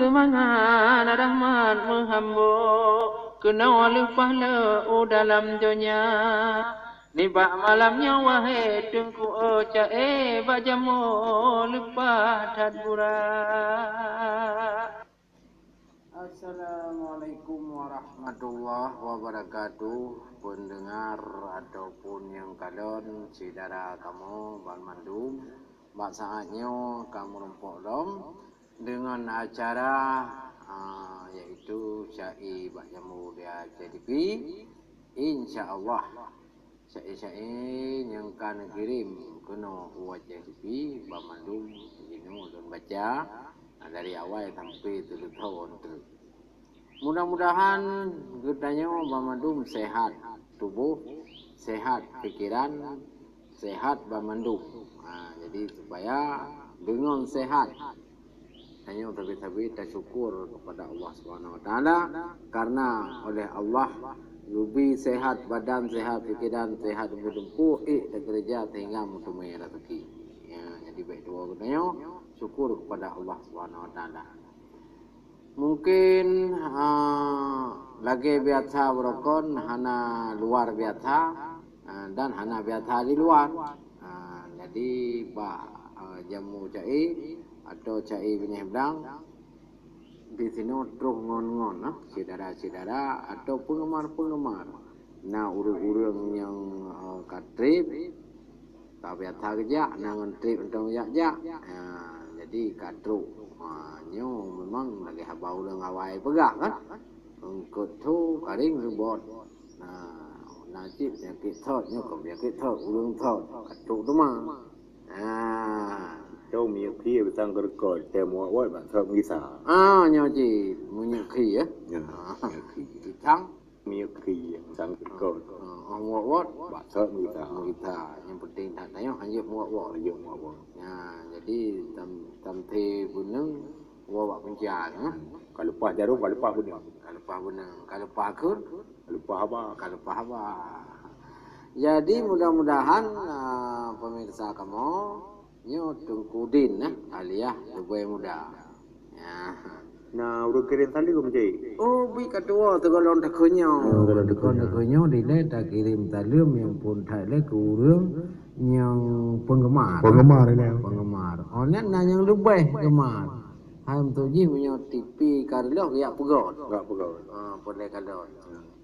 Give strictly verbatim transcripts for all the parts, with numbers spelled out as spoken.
Seumangat rahmat meuhambô, keunoe leupah le u dalam donya. Nibak malam nyoe wahé Teungku Ocaé, bak jamô leupah that gura. Assalamualaikum warahmatullahi wabarakatuh, pendengar ataupun nyang kalon syedara kamoe banmandum. Bak saát nyoe ka meurumpok lom deungon acara, a, yaitu Syaé bak Jambu di Aceh T V. Insya Allah, syaé-syaé nyang ka neukirém keunoe u Aceh T V, banmandum jinoe lôn baca, a, dari awai sampai teuleusoe treuk. Mudah-mudahan geutanyoe banmandum sehat tuboh, sehat pikeran, sehat banmandum. Ha, jadi supaya deungon sehat, tanyoe sabe-sabe tasyukur kepada Allah Subhanahu Wa Taala, karena oleh Allah geubri sehat badan, sehat pikeran, sehat meuteumpuh, ék takeureuja sehingga meuteumé raseuki. Ya, jadi bèk tuwo geutanyoe syukur kepada Allah Subhanahu Wa Taala. Mungkin, a, lagèe biasa beurukon hana luar biasa, a, dan hana biasa di luar. A, jadi bak, a, jambu cai atau cai binéh blang, di sinoe troh ngon-ngon, a, syedara-syedara atau peungeumar-peungeumar. Na ureueng-ureueng nyang, a, ka trép, ka biasa geujak, na ngon trép mantong jak-jak. Ha, jadi ka trok. Ha, nyoe memang lagèe haba ureueng awai peugah kan. Eungkot tho karing reubot. Ha, na cit peunyakét thot, nyoe kon peunyakét thot, ureueng thot. Ka trok teuma. Ha. Tho minyeuk khie pisang keureukoh, tém wot-wot bak thot meugisa. Ah, nyoe cit minyeuk khie, ya. Ya, minyeuk khie. Pisang. Minyeuk khie, sang keureukoh. Ah, wot-wot. Bak thot meugita. Meugita. Nyang penting that tanyoe hanjeuet meuwot-wot. Hanjeuet meuwot-wot. Nah, jadi tam-, tam thé beuneung, woe bak punca, ha? Ka leupah jaroe, ka leupah beuneung. Ka leupah beuneung, ka leupah kheun. Ka leupah haba. Ka leupah haba. Jadi mudah-mudahan, ah, pemirsa kamoe, nyoe Teungku Din, eh, alias Leubèe Muda. Ya. Na ureueng kirém saleuem, Cik? Oh, bit ka tuwo, teugohlom takheun nyoe. Oh, teugohlom takheun nyoe. Teugohlom takheun nyoe, dilèe takirém saleuem nyang phôn that lé keu ureueng nyang peunggemar. Peunggemar, ya. Peunggemar. Oh, nyan na nyang leubèh gemar. Hai, untuk jih meunyoe T V ka reuloh, geujak peugöt. Geujak peugöt. Ah, phôn lé kalon.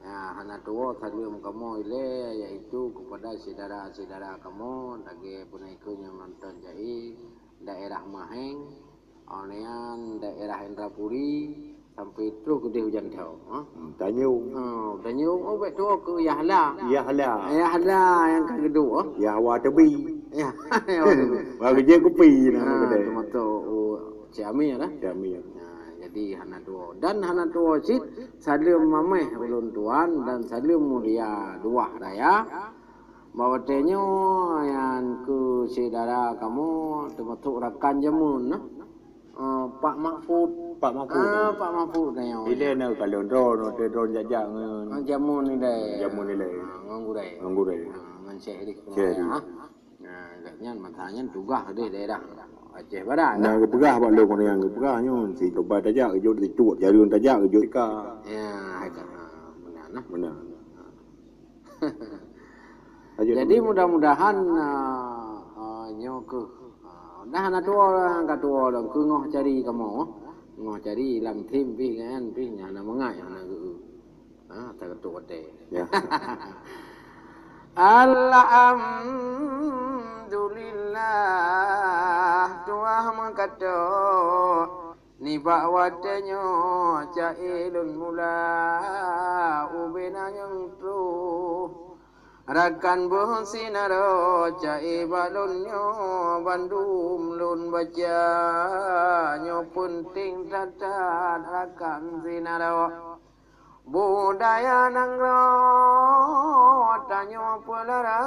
Ya, hana tuwo saleuem kamoe ilèe, yaitu kepada syedara-syedara kamoe, lagèe peunaikheun nyang nonton jai, daerah Maheng, Awak nyan daerah Indrapuri, sampai troh keudéh u Jantho, ha? Hmm, Tanjong. Oh, Tanjong, oh, bèk tuwo keu Yahla. Yahla. Yahla nyang ka geuduek, ha? Yahwa Tebi. Ya, Yahwa Tebi. Bagi je kupi nama kedai. Teumasok, oh, Cik Amir, ha? Cik Amir. Nah, jadi hana tuwo. Dan hana tuwo cit, saleuem maméh ulôn tuan dan saleuem mulia luwah raya. Bak watèe nyoe nyan keu syedara kamoe teumasok rakan jameun, nah. Eh, Pak Mahfud. Pak Mahfud. Ah, Pak Mahfud nyoe. Ilèe na kalon droeneuh, droeneuh jak-jak ngon jameun ilèe. Jameun ilèe. Ah, ngon gurèe. Ngon gurèe. Ah, ngon Syekh Rih. Syekh Rih. Ah. Nah, gobnyan masa nyan tugaih di daerah Aceh Barat. Nah, geupeugah bak lôn ngon nyang geupeugah nyoe, si Tobai tajak geujok di Tuek, Jareung tajak geujok di ka. Ya, ka. Ah, meunan, nah. Meunan. Lanjut. Jadi, mudah-mudahan, ah, ah, nyoe keuh, ah, dah na tuwo, ka tuwo lom, keu ngoh cari kamoe. Ngoh cari lam tim pih kan, pih nyang na mangat, nyang na geu. Ah, takeutuk watèe. Ya. Alhamdulillah, tuah meukato. Nibak watèe nyoe cai lôn mula, ubena nyang troh. Rakan boh sinaro cai bak lôn nyoe bandum lôn baca, nyoe peunteng that-that rakan sinaro. Budaya nanggroe tanyoe peulara,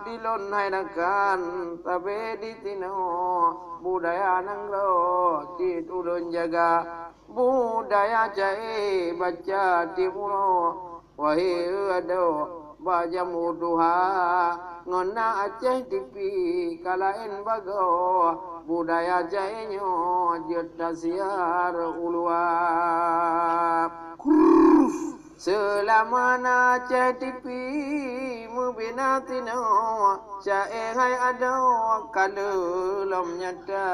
di lôn hai rakan sabe di sinoe. Budaya nanggroe cit ulôn jaga, budaya cai baca tiep uroe. Wahé adoe bak jambu tuha, ngon na Aceh T V ka laén bagoe, budaya jai nyoe jeuet tasiar u luwa. Krrrr. Seulama na Aceh T V meubina tinoe, ca-e hai adoe ka lheueh lom nyata.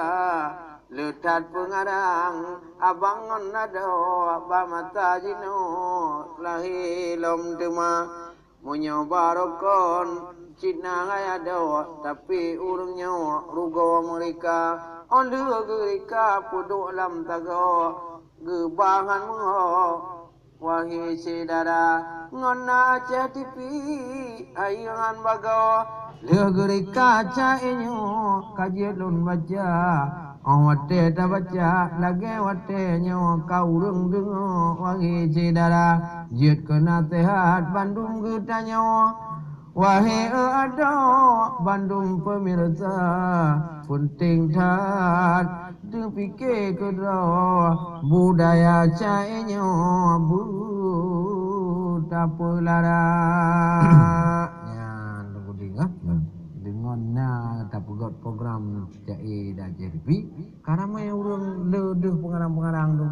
Le that peungarang abang ngon adoe, bak mata jinoe lahé lom teuma. Meunyoe barokon cit na hai adoe, tapi ureuëng nyoe rugoe meurika. Óh lheueh geurika peuduek lam tagoe, geuba han meuho. Wahé syedara, ngon na Aceh T V, ayeuhan bagoe, lheueh geurika ca-e nyoe ka jeuet lôn baca. Óh watée tabaca, lagée watée nyoe ka ureuëng deungoe. Wahé syedara, jeuet keu naseuhat bandum geutanyoe. Wahé adoe bandum peumirsa, peunteng that teupike keudroe, budaya ca-e nyoe beutapeulara. Nyan, Teungku Ding, ah. Deungon na tapeugét program ca-e dan Aceh T V, ka ramé ureuëng le deuh peungarang-peungarang tu.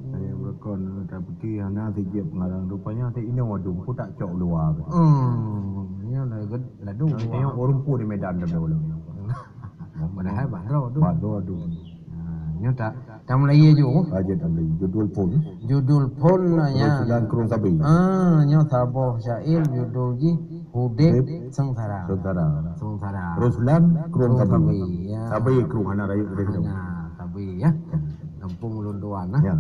Saya berekon tapike hana sijeuet peungarang, rupanya si inoe dum ku tak cok luwa. Hmm, nyoe lagoe ladum. Tengok ureuëng pun di Medan dah dulu. Padahai bak droe tu. Bak droe tu. Ha, nyoe tak, tak mulai ju. Aja tak mulai. Judul pun. Judul pun nyan. Ruslan Krueng Sabe. Ah, nyoe saboh syair judul jih Udeb Seungsara. Seungsara. Seungsara. Ruslan Krueng Sabe. Sabe, ya. Sabe Krueng hana rayeuk geude. Hana, Sabe, ya. Kampung ulôn tuan, nah. Ya.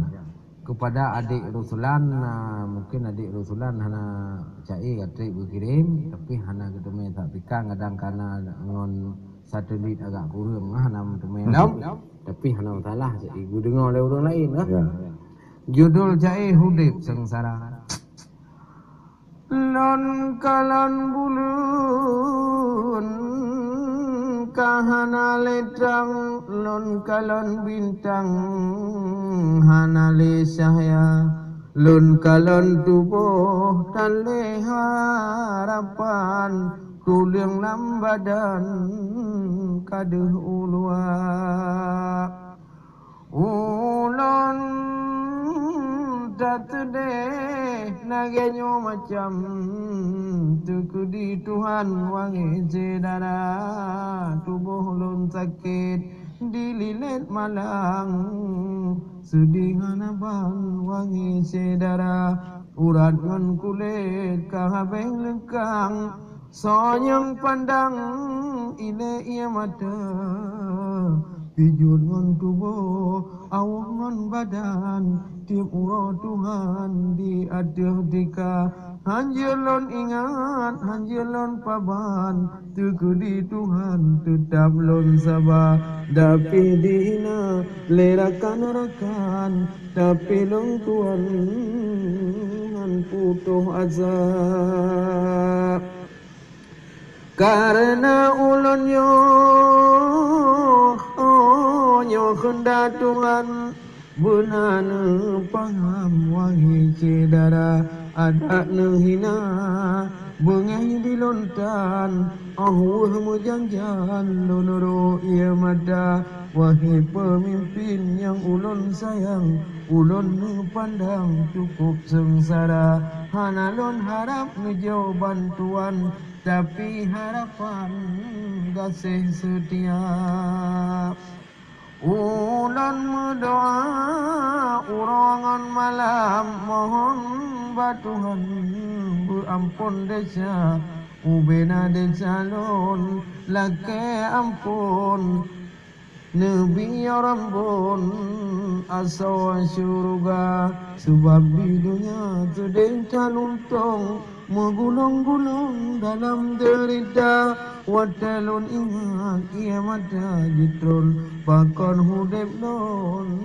Kepada adik Ruslan, ah, mungkin adik Ruslan hana ca-e ka treb geukirém, tapi hana geuteumé that pih kan, kadang kana ngon satelit agak kureueng, ah, hana meuteumé lom. Tapi hana masalah, jadi geudeungoe lé ureuëng laén, ah. Ya. Judul ca-e Udeb Seungsara. Lôn kalon buleuen ka hana lé trang, lôn kalon bintang hana lé cahya, lôn kalon tuboh tan lé harapan, tuleueng lam badan ka deuh u luwa. Ulôn taseudeh lagée nyoe macam, teukeudi Tuhan wahé syedara, tuboh lôn sakét dililét malang, seudeh hana ban wahé syedara, urat ngon kulét ka habéh leukang. Soe nyang pandang ilée ié mata, pijuet ngon tuboh, awöh ngon badan, tieb uroe Tuhan di ateueh tika. Hanjeuet lôn ingat, hanjeuet lôn paban, teukeudi Tuhan teutab lôn saba. Dapih dihina lé rakan-rakan, tapi lôn Tuhan han putôh asa. Kareuna ulôn nyoe, oh, nyoe keundak Tuhan, beuna neupaham wahé syedara, adak neuhina beungéh di lôn tan, oh, weueh meujan-jan lôn ro ié mata, wahé peumimpén nyang ulôn sayang, ulôn neupandang cukôp seungsara, hana lôn harab neujok bantuan, tapi harapan gaséh seutia. Ulôn meudoa uroe ngon malam, mohon bak Tuhan beuamphon desya, ubena desya lôn lakée amphon. Neubiyeu rambon asoe syeuruga, sabab di donya seudeh that luntông, meugulong-gulong dalam deurita. Watée lôn ingat ié mata jitron, pakon udeb lôn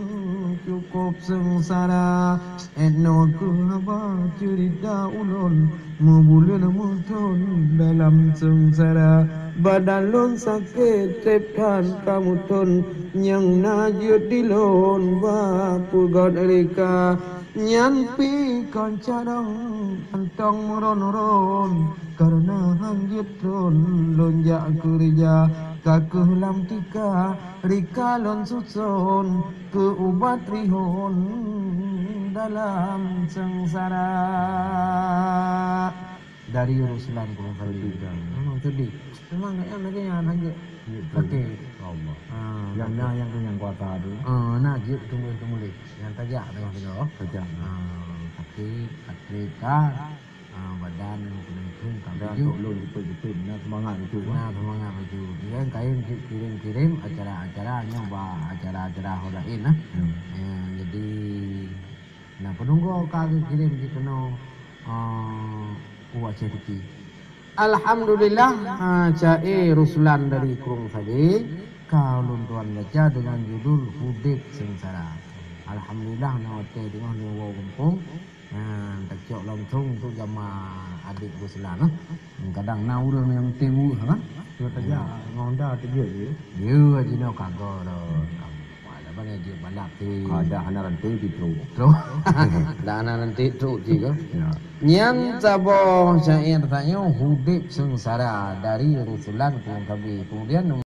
cukôp seungsara. Inoe kheueh haba ceurita ulôn, meubuleuen meuthon dalam seungsara. Badan lôn sakét, treb that ka meuthon, nyang na jeuet dilôn bak peugét rika. Nyan pih kon carông mantong meuron-ron, kareuna han jeuet thon lôn jak keureuja, ka kheueh lam tika rika lôn suson, keu ubat rihon dalam seungsara. Dari Ruslan Gunung Kawi. Sedih, kan? Memang sedih. Memang kayaknya mereka yang hanya Iya, betul. Sakit. Allah. Ah, Yang sakit. Na, yang tu yang kuasa tu. Ah, na jeuet tumuléh-tumuléh. Nyang tajak tengah-tengah. Tajak. Ah, sakit, sakit, ah. Ah, badan yang kena itu, tak Dah baju. Untuk lôn jepit-jepit, na semangat itu, kan? Na semangat itu. Dia kan kain ki-, kirim-kirim acara-acara, nyoe ba acara-acara ho lain, ah. Hmm. Ya, jadi, na penunggu ka kirim di kena, ah, u Aceh Putih. Alhamdulillah, ah, syair Ruslan dari Krueng Sabe ka ulôn tuan baca dengan judul Udeb Seungsara. Alhamdulillah, na watèe teungoh lôn woe gampông. Ha, tacok langsung untuk jama adék Ruslan, ah. Kadang na ureueng nyang tem ureueng, kan? Cuma tajak ngon Honda tajak je. Ya, jinoe kagok dah. Wala bang jeuet balap ti. Ada hana rantai di truk. Truk. Dah hana rantai truk ti ke? Ya. Nyan saboh syair tanyoe Udeb Seungsara dari Ruslan Krueng Sabe. Kemudian